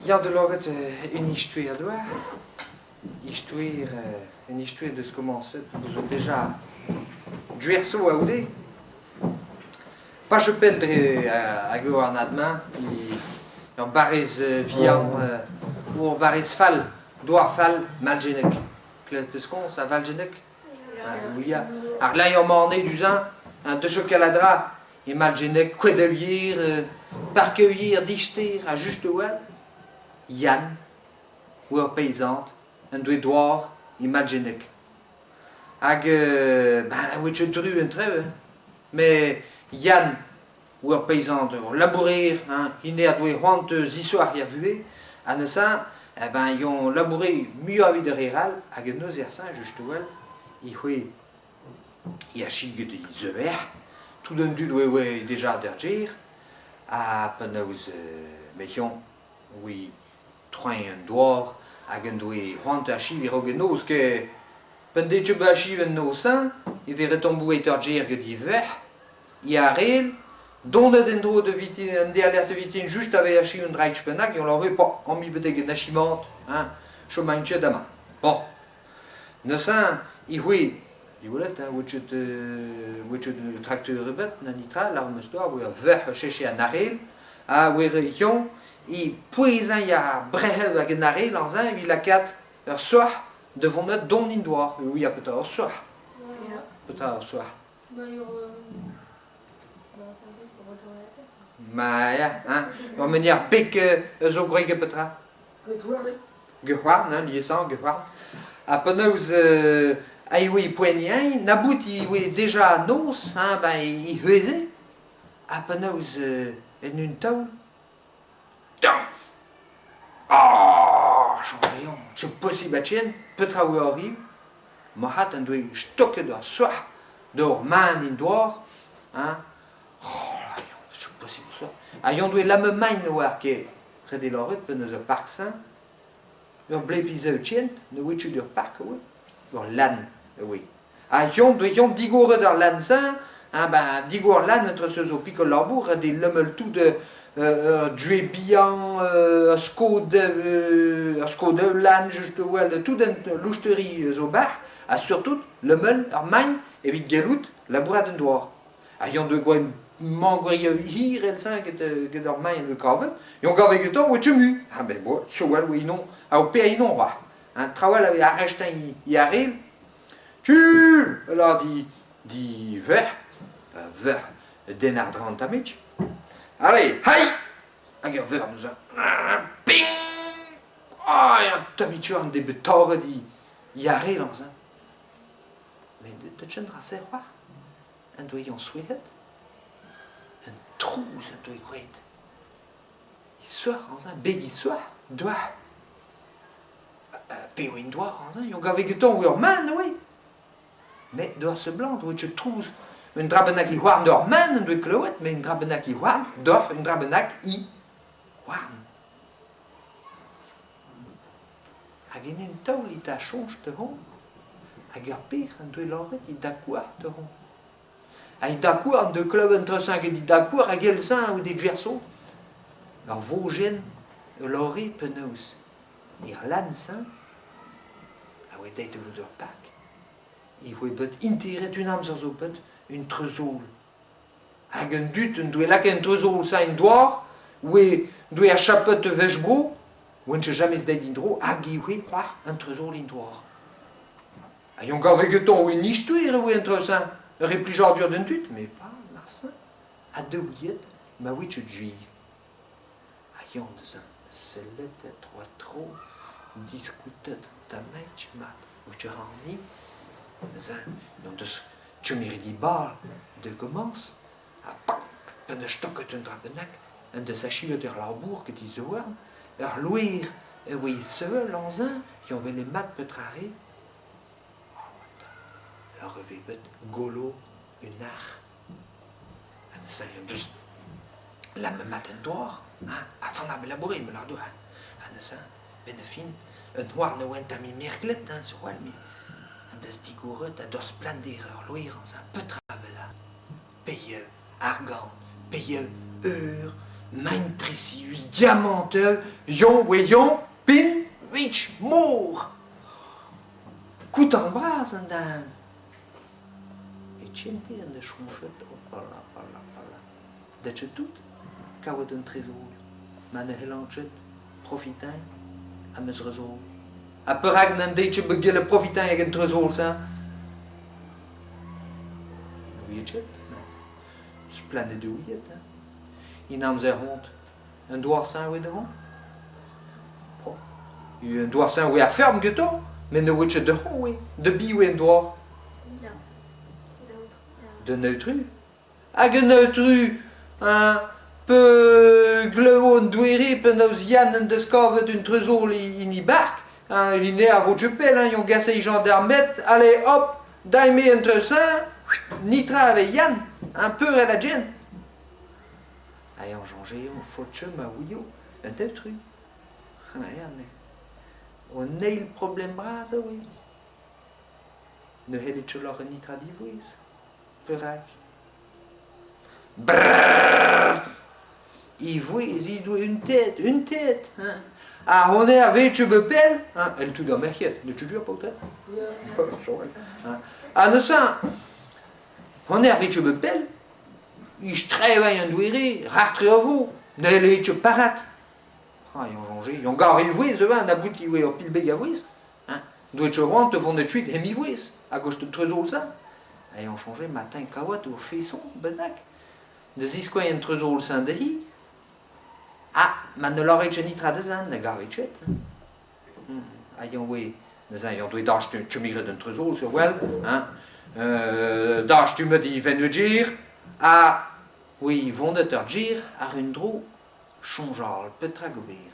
Ya da lâret un istoer doa. Istoer, un istoer deus komañset zo deja gwerso a-c'houde. Pas pell dre hag eo an ad-mañ, ur barrez vihan, ur barrez fall, douar fall, Malgeneg. Klevet 'peus komz a Valgeneg? Ya. Ar glañv manet du-se, un deus kaladra e Malgeneg, koadeier, parkeier dister ha just a-walc'h. Yann, oa ur peizant, en doe douar e Malgeneg. Hag ben a oa ket dru en traoù, hein. Met Yann oa ur peizant, ur labourer, hein, hini a doe c'hoant zisoar er vuhez, ha neuze, eh ben, eñ laboure muioc'h evit ar re all, hag en noz er just a-walc'h, e c'houe e achiget e zeuer, tout an dud oa oa deja d'ar gêr, ha penaos meziañ oa troiñ an douar hag en doe c'hoant achiv a-raok en noz ket p'en dije bet achiv en noz-se e vez retombouet ur gêr get e verc'h e arel donet en-dro da vitin an dealer da vitin just a vez achiv un draig bennak e lâre bon omp betek un achimant hein chom a ket amañ bon neuze e c'hwi diwellet hein oa ket oa ket trakteur ebet na netra lâr 'm eus doa oa ur verc'h o cheñch an arel ha oa eñ E pouezañ ar brec'hev hag an arelañ-se evit lakaat ur soac'h da vont don en douar. Oui, ha petra ur soac'h? Petra ur soac'h? Ma ya, hein. Ur manier beg zo gwreg petra? Gehouarn, hein, liesañ, gehouarn. Ha penaos a oe poaniañ, na bout e oe deja noz, hein, ben e c'hweze, ha penaos en un taol, Champignon, c'est possible a-tien, petra oa arriv? Marc'had en doe stoket ur soac'h d'ur maen en douar, hein. Oh, c'est possible ça. Ha yon doe lamme maen oar ket ret eo lâret penaos ur park-saint, ur bleviz tient, ne oa ket ur park oa, ur lann e oa. Ha yon doe yon digoret ar lann-se, hein, ben digor lann entre se zo pikol labour ha des lemel tout de due bihan, ur skod, ur skod lann just well, tout en lousterie zo bar, ha surtout lemel ar magn evit gellout labourat en douar. Ha yon doe gwen mañ hir el-se get, get ar maen doe kavet, yon gave getañ oa mu. Ha ben bo, sur well oa inon, ha o pe inon oa. Hein, trawal a vez arrestañ i arel, Tu! a lâr di, di verc'h, verc'h den àr-dreñv an tammig. Ale, hai! Hag ur verc'h neuze, ping! Ah, un tammig an dez bet torret i, i arelañs, hein. Met deut un dra-se c'hoazh, en doe eñ souezhet, un trouz en doe graet. Isoc'h, añzañ, beg isoc'h, doac'h. P'eo en doa, añzañ, eo gave gantañ ur maen oe. Met d'ur seblant oe ket trouz. Un dra bennak e houarn d'ur maen en doe klevet, met un dra bennak e houarn doc'h un dra bennak i houarn. Hag en un taol e ta soñj dezhañ, hag ur per en doe lâret e dakouarn dezhañ. Ha e dakouarn de klevet an tresañ hag e dakouarn hag el-se oe de gwerso. Ur vojenn e lâre penaos Er lann-se a oa deuet da vout ur park e voe bet interet un amzer zo bet un treuzol. Hag an dud en doe lakaet an treuzol-se en douar oe doe achapet e wech-bro, oant ket james deuet en-dro hag e oe c'hoazh an treuzol en douar. Ha eñ gave gantañ oe un istoer e oe an treuz-se, ur re plijadur d'an dud, met pas marse ha daouliet ma oe ket gwir. Ha eñ neuze sellet tro-ha-tro, diskoutet tammig mat ouzh hini neuze n'en deus kemeret e bal da gomañs ha pak p'en deus stoket un dra bennak en deus achuet ur labour get e zouarn, ur loer e oa e seul añzañ, eñ wele mat petra a rae. Ur e vez bet golo un arc'h. Ha neuze en deus lammet mat en douar, hein, ha fan ar labourer me lâr deoc'h. Ha neuze, benn ar fin, un houarn a oa un tamm merglet, hein, sur wel, met en deus digoret ha d'ur splannder ur loerañs, hein, petra 'vel peyeul argant, peyeul eur, Maen presius, diamantel, yon oe yon, pin, witch, mor. Koutant bras an den. E tchente en deus soñjet, hopala, pala, pala. Dat ket tout kaout un trezor, ma ne c'hellan ket profitañ am eus rezor. Ha perak n'en dez ket bet gellet profitañ ag an trezor-se? Ne ouiet ket, Splann eo ouiet, hein. En amzer-hont, un douar-se a oa devant? Oh, un douar-se a oa a-ferm gantañ, met ne oa ket dezhañ oa, da biv eo an douar? Da. D'un aotrou. Hag un aotrou, hein, peuglevo an doere penaos Yann en deus kavet un treuzol hini bark, hein, hini a vo pell, hein, yon gase gendarmed, allez hop, dae-me un treuz-se, nitra avec Yann, un peu à la gêne. Ha eñ soñje eo faot ma ouio un aotrou. Ha eñ an eil problem bras a oe. Ne c'hellit ket lâret netra diwezh. Perak? Brrr! E vouezh he doa un tête, un tête, hein. Ha honnezh a vez bet pell, hein, elle tout d'ar merc'hed, ne tu paotred? Hein. Ha neuze, honnezh a vez bet pell, he strevañ an doere, rak-tre a vo, n'helle ket parat. Ha eñ soñje, eñ gar e vouezh ivez, an abouti eo ur pilbeg a vouezh. Hein, Doet ket c'hoant da vont kuit hep e vouezh, a-gost an treuzol-se. Ha eñ soñje matin kaout ur feson bennak da ziskouez an treuzol-se dezhi. Ah, ma ne lâret ket netra dezhañ, ne gave ket. Ha eñ oe neuze eñ doe dastum kemeret an treuzol sur wel, hein, dastumet e venn ha oe vonet ur gêr àr un dro soñjal petra gober.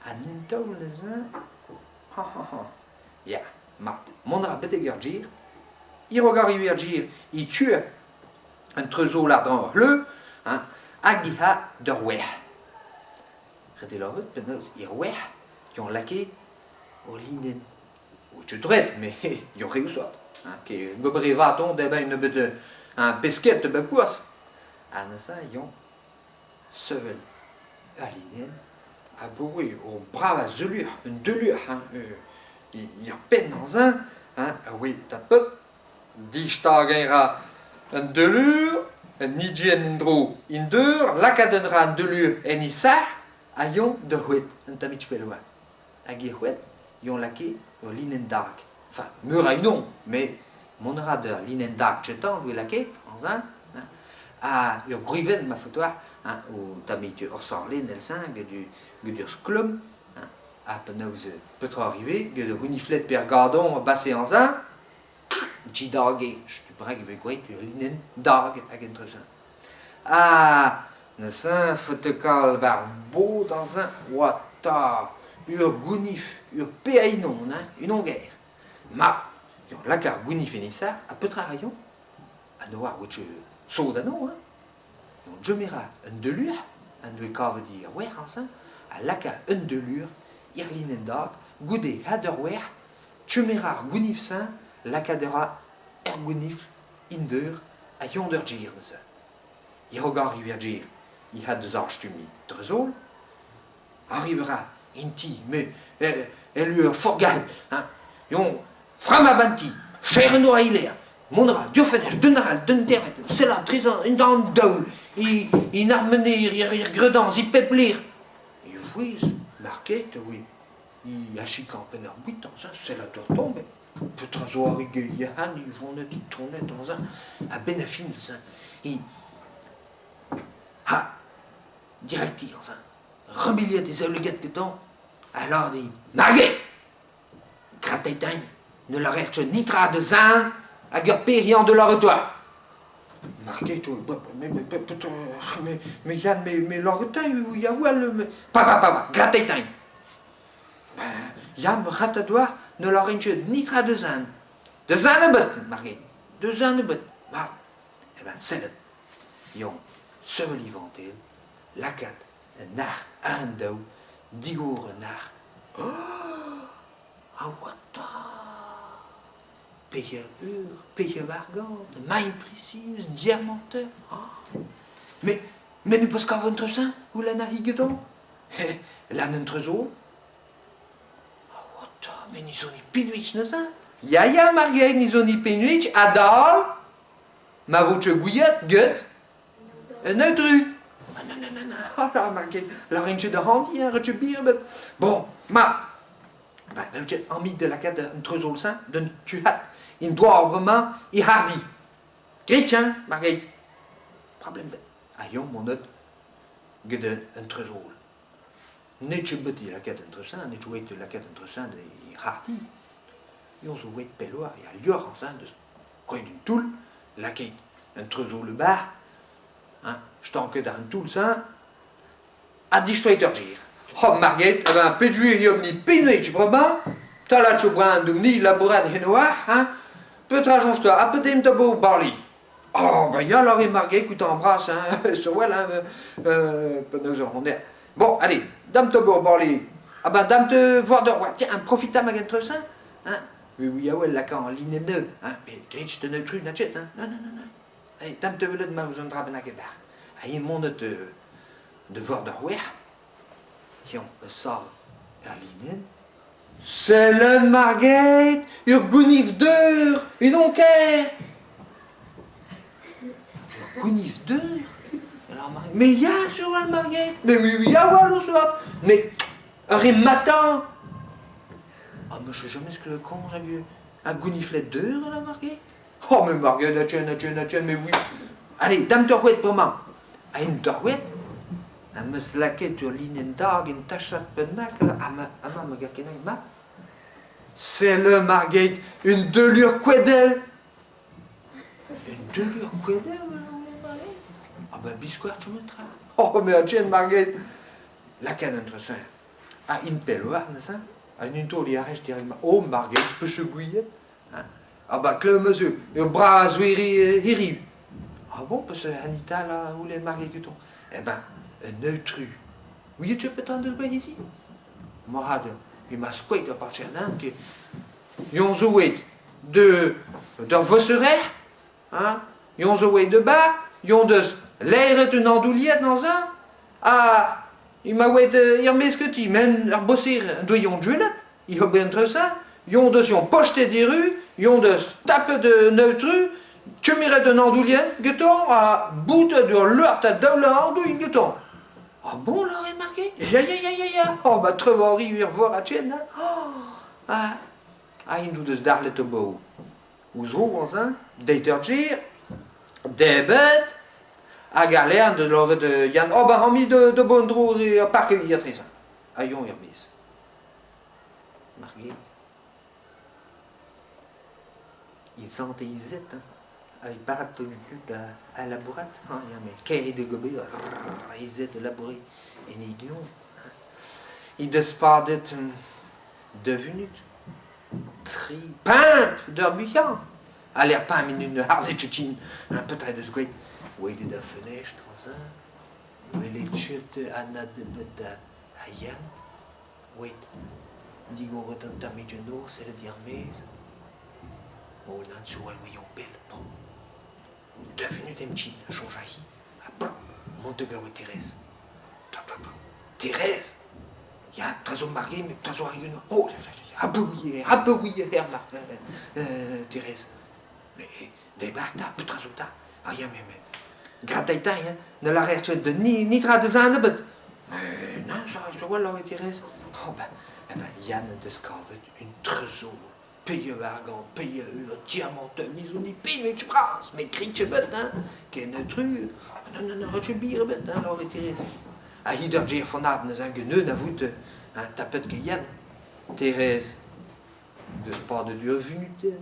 Ha n'un taol neuze, ha ha ha, ya, mat, mont a ra betek ur gêr, e-raok arriv er gêr e teu un treuzol àr-dreñv ur c'hleuz, hein, hag e a d'ur werc'h. Ret eo lavaret penaos er werc'h eñ lakae o linenn. O ket dret, met eñ reoù sort. Hein, ket gober e vat on debriñ un nebeud un pesked bep kourz. Ha neuze eñ sevel ul linenn abaoe ur brav a zeulur, un deulur hein, ur penn-se hein, a oe tapet, distagañ a ra un deulur, un higenn en-dro indeur, lakaat a ra an deulur en he sac'h ha eñ da c'hwed un tammig pell oa. Hag e c'hwed, eñ lakae ul linenn dag. Enfin, meur a unan, met mont a ra d'ur linenn dag kentañ doe lakaet, anzin, hein, ha ur gwrivenn ma faot deoc'h, hein, o tammig ur sorlenn èl-se get get ur sklom, hein, ha penaos petra arrive, get ur c'hounifled pe ur gadon a base anzin, didage, setu perak e vez gwraet ur linenn dag hag un treuz-se. Ha neuze faot war bod anzin oa 'ta ur gounif, ur peainon, hein, unan gaer. Ma, lak ar gounif en e sac'h, ha petra a raio? Ha ne oar ket sot anezhañ, hein. Jomera un delur, en doe kavet er werc'h añsin, a laka un delur, irlinenn dag, goude had ur werc'h, chomera ar gounif-se, lakaat a ra er gounif indeur ha yonder gêr neuze. E-raok arriv er gêr, he had deus ar stummiñ dreuzol. Arriv a ra en ti, me, el ur forgal, hein. Yon framabanti, cher en doa hiler, mont a ra, diofenner, d'un arall, d'un dervet, sellañ drezañ un dorn daol, e armener, er gredañs, e pep lec'h. E vouezh, market, oui, e achikañ penn ar bouetañ, sellañ doc'htoñ, met petra zo arri get Yann, e vonet, e tonet, a-benn ar fin, e ha direkti, Rubilhet e zaoulagad gantañ ha lâr dezhi Marged! Gratet din, ne lârer ket netra da zen hag ur periañ da lâret deoc'h. Marged, mais, mais, mais Yann, mais, mais lâret din, ya well, mais... Papa, papa, gratet din. Yann, ret deoc'h, ne lârin ket netra da zen. Da zen ebet, Marged, da zen ebet. Mat, eh ben sellet, Yann, seul ivantel, lakaat un arc'h àr an daol, digor un arc'h. Oh! A oa 'ta! Peger eur, peger argant, maen presius, diamanteur. Oh! Mais. Met ne peus kavet un treuzin goulenn a ri gantañ? Lan un treuzo? Oh, met ni zo ni pinwich neuze? Ya, ya, Marguerite, ni zo ni pinwich, adal ma vo ket gouiet get un neutru. Ah, non, non, non, non, oh là, Marguerite, lârin ket da handi, hein, ret ket bir ebet. Bon, ma, ben, n'eus ket ami da lakaat un treuzol-se d'un tuad. In doa bremañ e hardi. Grit, hein, Marguerite. Problem ebet. Ha eomp on eut get un treuzol. N'eo ket bet lakaet un treuzin, n'eo ket bet lakaet un treuzin e c'harrdi. Eo zo bet pelloc'h ya lioc'h añsin deus koad un toull, lakaet un treuzol e-barh, hein, stanket àr an toull-se, ha distroet ur gêr. Oh Margeit, eh ben peogwir eomp-ni penaos bremañ, talat zo bremañ deomp-ni labourat henoazh, hein, petra soñj-te, ha pe demp da bo bali? Oh, ben ya, lâre Margeit, kuitañ bras, hein, sur wel, hein, penaos ur honneur. Bon, allez, dam te bo bali. Ah ben, dam te voir d'ur tiens, profitam hag an treuz, hein, hein. Oui, oui, ah ouais, lakañ linenn hein, mais grit te neutru na ket, hein. Non, non, non, non. Allez, dam te welet ma ouzh un dra bennak e-bar. Ha int monet de, de voir d'ur wer. Tiens, sav er linenn. Sell Margeit, ur gounif deur, unan kaer. Ur gounif deur? Mais ya, sur Margeit. Mais oui, oui, ya, voilà, soit. Mais ur re matin. Ah, mais je sais jamais ce que le con a vu. Un gouniflet deur, la Margeit? Oh, mais Margeit, a tien, a tien, a tien, mais oui. Allez, dam d'ur oued bremañ. Ha un d'ur oued? Am eus lakaet ur linenn dag en tachad bennak amañ ma gar kenañ ma. C'est le Margate, une delure kwedel. Une delure kwedel, Ah ben biskoazh tu tra. Oh mais a tien Margate. Lakaat un tresin. Ah in pell war neuze. Ha un taol e arrest direct. Oh Margate, peus gouiet. Ah bah klev monsieur, ur bras hiriv. Hiriv. Ah bon, parce que Anita là, où les Margate Guton? Eh ben, un neutru. Ouiet-tu petra en deus bet hiziv? Moarvat emañ skoet ur parcherdan ket. Yon zo oet de d'ur voserer, hein? Yon zo oet de bar, yon deus laeret un andouilhed dans un, ha emañ oet er-maez ganti, men ur boser en doa yon gwelet, i ober an traoù-se, yon deus yon postet erru, yon deus tapet un aotrou, kemeret un andouilhenn gantañ ha boutet ur lort a daol andouilh gantañ. Ah bon, là, remarqué? Ya, ya, ya, ya, ya. Oh, bah, Trevor ur vor a tchen, hein. Oh, ah, ah, int deus darlet o bou. Ouzh ro, anzin, deit ur gêr, debet, hag ar lern de lâret Yann, oh, bah, ami de, de bon dro ar park e trezan. Ha yon er maez. Margit. He zant e izet, hein. Avec barat du à labourat, hein, ya, mais kaer eo d'ober, izet da labourer en e gion. He deus padet deux minutes, tri, pemp d'ur muiañ. A l'air pemp minut harzet tchin, hein, petra he deus graet? Welet ar fenestr, ça. Welet ket anat ebet ha Yann. Wait, digoret an tammig un nor sellet er-maez. Oh nann, sur al ouion pell. Bon. Devenu d'emchin, a soñj hi. Ha plop, mont da gaout Thérèse. Plop, plop, plop. Thérèse! Ya, tra zo margé, met tra zo ar Oh, ha peu ha peu her mar Thérèse. Mais debar ta, petra zo ta? Ah ya, mais, mais grataita, hein, ne lârer ket de ni, ni tra deus an nebeut. Mais non, ça, ça va, là, Thérèse. Oh ben, eh ben, Yann deus kavet un treuzour. Peilh argant, peilh ur diamant, ni zo ni peilh bras, met grit ebet, hein, ken tru, non, non, non, ret bir ebet, hein, lâret Thérèse. Ha hi d'ur ger fonabl neuze, geneun a vout, hein, tapet ket Yann. Thérèse, deus padet ur vunutenn,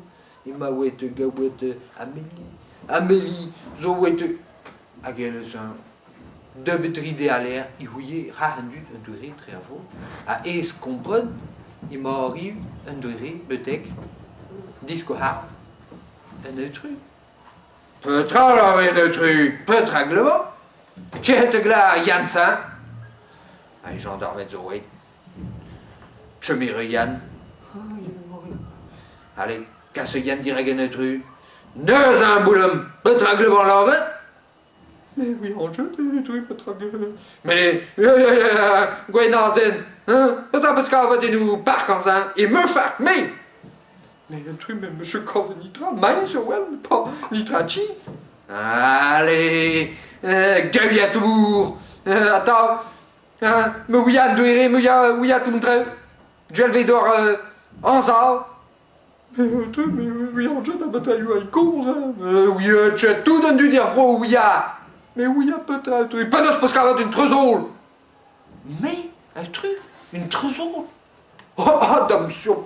emañ oet gaouet Amélie. Amélie zo oet hag eus un deuet idealer e c'houie rac'h an dud un doare tre a vo ha aes kompren emañ arriv un doare betek diskoac'h un aotrou. Petra lâre an aotrou? Petra glevo? Tec'het glas Yann Saint. Ha e jañdarmed zo oet. Chomit Yann. Allez, kas Yann dirak an aotrou. Neuze un boulom, petra glevan lâret? Mais oui, en jeu, tu petra Mais Gwenazen, hein? Petra peus kavet en ho park anzin? E me fark, me! Mais un truc, mais monsieur kavet nitra, mein zo wel, pa nitra chi. Allez, gaviatour, attends, hein, me ouian doere, me ouia tout tre, Duelve d'or anzav. Mais mais oui, en jeu, da bataille oa kozh, hein. Oui, tout an dud er vro ouia. Mais ouia petra, tu penaos peus kavet un treuzol. Mais, un truc, une treuzol. Oh, oh, dam sur...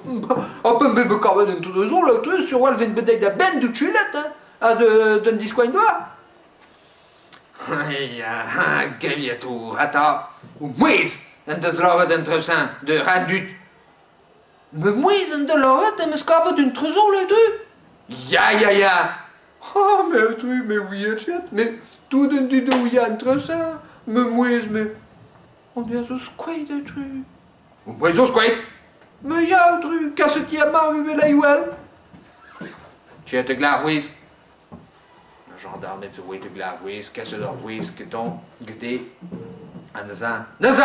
Oh, pe me kavet un treuzol, un truc, sur wal ven bedeit da benn du tulet, hein, ha de d'un diskoain doa. Ya, gaviatour, ata, ou mouez en deus lavet un treusin de radut. Me mouez en deus lavet em eus kavet un treuzol un truc. Ya, ya, ya. Ah, mais un truc, mais oui, mais tout d'un dud ouia un treusin. Me mouez, mais... On est a zo skoet un truc. Mouez zo skoet. Me ya un truc, kaset ya ma uvel a iwel. Tchet te glavouez. Ar gendarmed zo oet e glavouez, kaset ur vouezh getañ, gete. Ha neuze, neuze!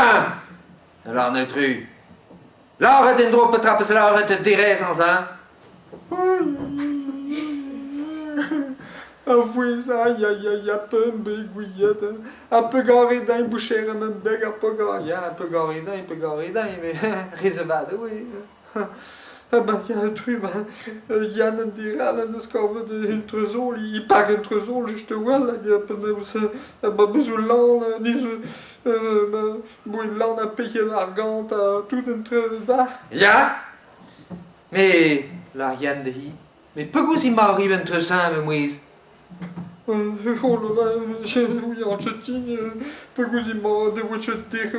Alors an aotrou, lâret en-dro petra 'peus lâret derez anzañ? Ar vouezh aïe aïe aïe a pemp gouiet ha pegaret eñ boucher en un beg ar pegar ya pegaret eñ pegaret eñ mais rezevat eo Ah ben, ya un truc, ben, Yann an Diral en deus kavet un treuzol, il pak un treuzol just a-walc'h hag penaos ba bezo lan, ni zo boued lan ha pec'hed argant ha tout un treuz bac'h. Ya, mais lar Yann dezhi, mais pegoulz emañ arriv an treuz-se, ma mouezh? Oh là là, oui, en chetin, pegoulz emañ devout dec'h,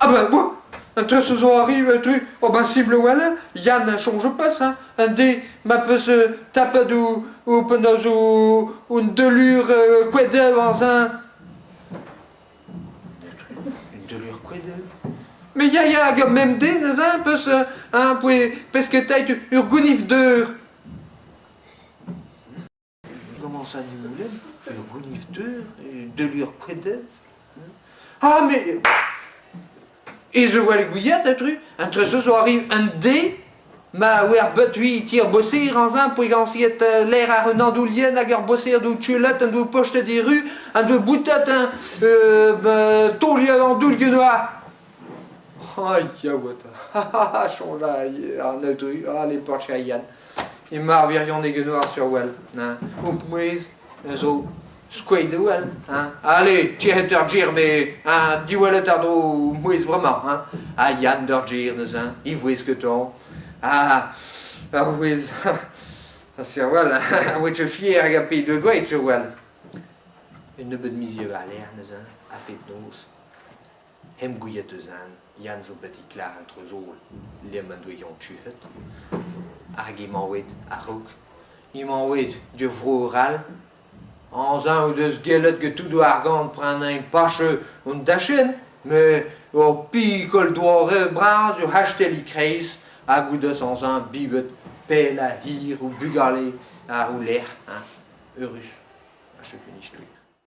Ah ben, bon, un treuz zo arriv, un truc, oh ben simpl a-walc'h, Yann a soñj pas, hein, un deiz ma peus tapet ou, ou penaos ou, un delur koedev anzañ. Un delur koedev? Mais ya, ya, hag ur mem den neuze, peus, hein, poe pesketaet ur gounif deur. Comment ça du Ur gounif deur, delur koedev. Ah, mais... E zo gwall gouiet, un truc. Un treuz zo arriv un D, ma oer bet ui tir bosser anzañ, poe gansiet l'air ar un andoulien hag ur bosser dou tuelet, un dou postet e ru, un dou boutet un taolier an doull genoa. Ah, ya oa soñj an aotrou, ah, les porcher Yann. Emañ ar wirionez genoar sur wel, hein. Ho mouezh zo skoet wel, hein. Allez, tec'het ur gêr, mais hein, diwallet àr-dro mouezh bremañ, hein. Ha Yann d'ur gêr neuze, hein, e vouezh gantañ. Ah, ar vouezh, sur wel, oa ket fier hag ar pezh deus sur wel. Un nebeud mizioù war-lerc'h neuze, a-fet noz. Hemp gouiet eus an Yann zo bet e klar an treuzol lec'h m'en doa Yann tuet. Hag emañ oet a-raok. Emañ oet d'ur vro arall. Añzañ o deus gellet get tout o argant prenañ pache an dachenn, met ur pikol doare bras ur c'hastell e-kreiz hag o deus añzañ bivet pell ha hir o bugale àr o lerc'h, hein, eürus. Ha setu un istor.